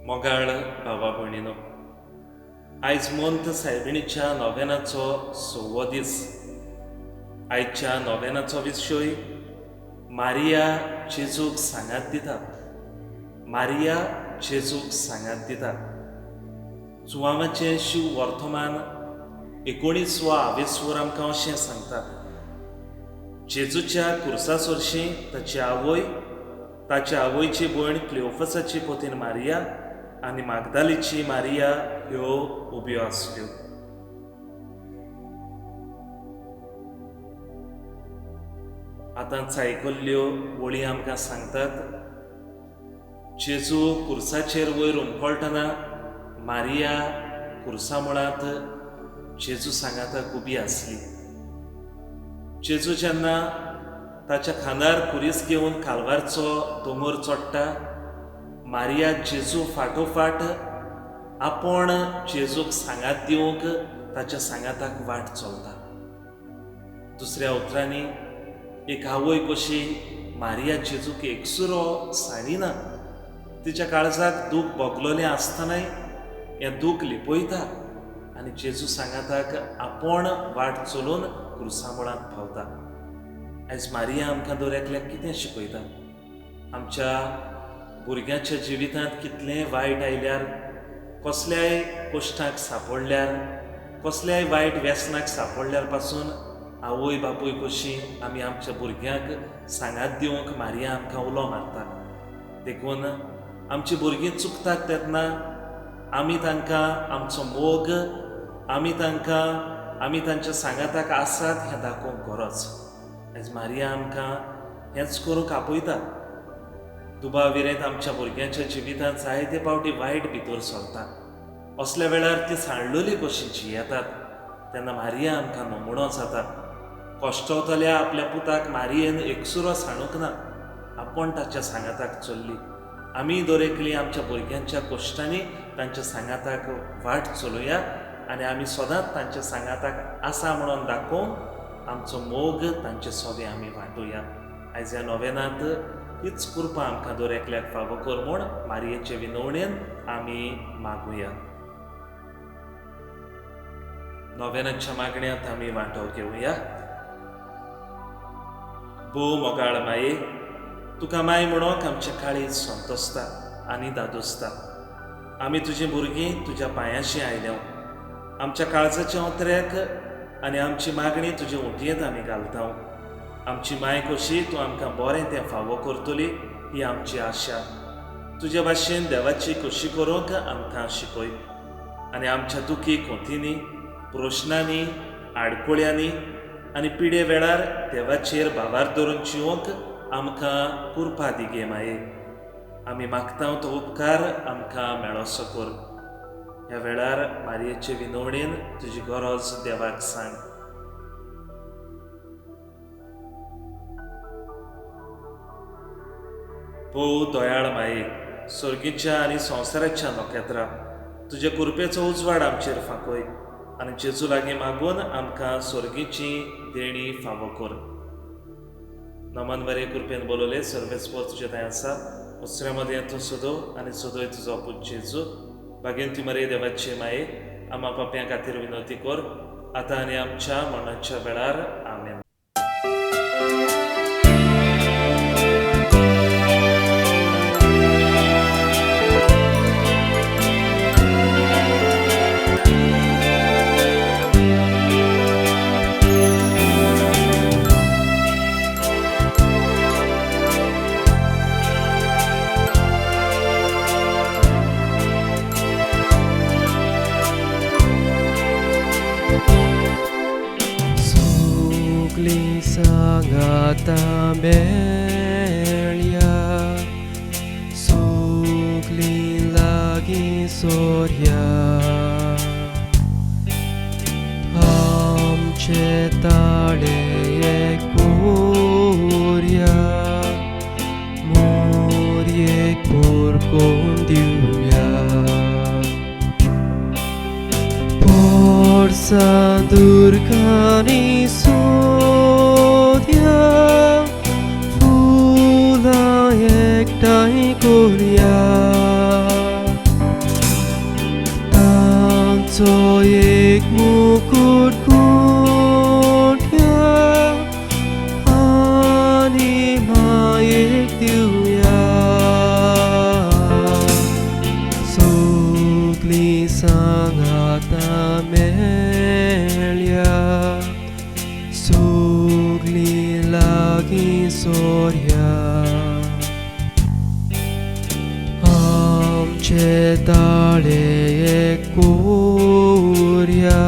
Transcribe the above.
मोगाळ भावा भयणीनो, आयज मोंत सायबिणीच्या नोवेनाचो 6वो दीस. आयच्या नोवेनाचो विशय मारिया जेजूक सांगात दिता. मारिया जेजूक सांगात दिता. जुवांवाचें शिव वर्तमान 19वो आवेस्वर आमकां अशें सांगता, जेजूच्या कुर्सा सरशीं ताची आवय, ताच्या आवयची भयण क्लिओफसाची पोतीन मारिया आनी मागदालीची मारिया ह्यो उब्यो आसल्यो. आतां आयकल्ल्यो वळी आमकां सांगतात, जेजू कुर्साचेर वयर उमकळटना मारिया कुर्सा मुळांत जेजू सांगाताक उबी आसली. जेजू जेन्ना ताच्या खांदार कुरीस घेवन कालवारचो दोंगर चडटा, मारिया जेजू फाटोफाट आपूण जेजूक सांगात दिवंक ताच्या सांगाताक वाट चलता. दुसऱ्या उतरांनी एक आवय कशी मारिया जेजूक एकसुरो सांडिना, तिच्या काळजाक दूख भोगलोलें आसतनाय हें दूख लिपयता आनी जेजू सांगाताक आपूण वाट चलून कुर्सा मुळांत पावता. आयज मारिया आमकां दर एकल्याक कितें शिकयता? आमच्या भुरग्यांच्या जिवितांत कितलें वायट आयल्यार, कसल्याय कश्टांक सांपडल्यार, कसल्याय वायट व्यसनाक सांपडल्यार पासून आवय बापूय कशी आमी आमच्या भुरग्यांक सांगात दिवंक मारिया आमकां उलो मारता. देखून आमची भुरगीं चुकतात तेन्ना आमी तांकां आमचो मोग, आमी तांकां आमी तांच्या सांगाताक आसात हें दाखोवंक गरज. आयज मारिया आमकां हेंच करूंक आपयता. दुबाव विरेंत आमच्या भुरग्यांच्या जिवितांत जायते पावटी वायट भितर सरता. असल्या वेळार ती सांडलेली कशी जियेतात तेन्ना मारिया आमकां नमुणो जाता. कश्टवतल्या आपल्या पुताक मारियेन एकसुरो सांडूंक ना, आपूण ताच्या सांगाताक चल्ली. आमी दर एकली आमच्या भुरग्यांच्या कश्टांनी तांच्या सांगाताक वाट चलोया आनी आमी सदांच तांच्या सांगाताक आसा म्हणून दाखोवन आमचो मोग तांचे सगळे आमी वांटुया. आयज ह्या नोवेनांत हीच कृपा आमकां दर एकल्याक फावो कर म्हूण मारियेचे विनवणेन आमी मागुया. नोवेनाच्या मागण्यांत आमी वांटो घेवया. भोव मोगाळ माये, तुका माय म्हणूंक आमचें काळीज संतोसता आनी दादोसता. आमी तुजीं भुरगीं तुज्या पांयाशी आयल्या. आमच्या काळजाच्या ओतऱ्याक आनी आमची मागणी तुजे उंटयेंत आमी घालता. आमची माय कशी तूं आमकां बरें तें फावो करतली ही आमची आशा. तुजे भाशेन देवाची खोशी करूंक आमकां शिकय आनी आमच्या दुखी कोंतींनी, प्रश्नांनी, आडकुळ्यांनी आनी पिडे वेळार देवाचेर भावार धरून जिवंक आमकां कृपा दिगे माये. आमी मागता तो उपकार आमकां मेळोसो कर. ह्या वेळार मारियेचे विनवणेन तुजी गरज देवाक सांग. भोव दयाळ माये, सर्गीच्या आनी संवसाराच्या नखेत्रां तुजे कृपेचो उजवाड आमचेर फांकय आनी जेजू लागीं मागून आमकां सर्गीची देणी फावो कर. नमन बरे कृपेन बोलवले सर्वेस्पर तुजे थंय आसा. दुसऱ्या मदें तूं सदो आनी सदोय तुजो पूत जेजू. भागेंती मरे देवाचे माये, आमा पापयां खातीर विनवती कर आतां आनी आमच्या मरणाच्या वेळार. आमेन. सांगाता मेळया, सगलीं लागीं सोरया, आमचे ताळे कोरया, मोरयेक पोरकोन दिवया. पोरसा दुर्गांनी सोदया, फुलां एकठांय कोरया. आतां मेळया सगलीं लागीं सोरया आमचे ताळे एक कोरया.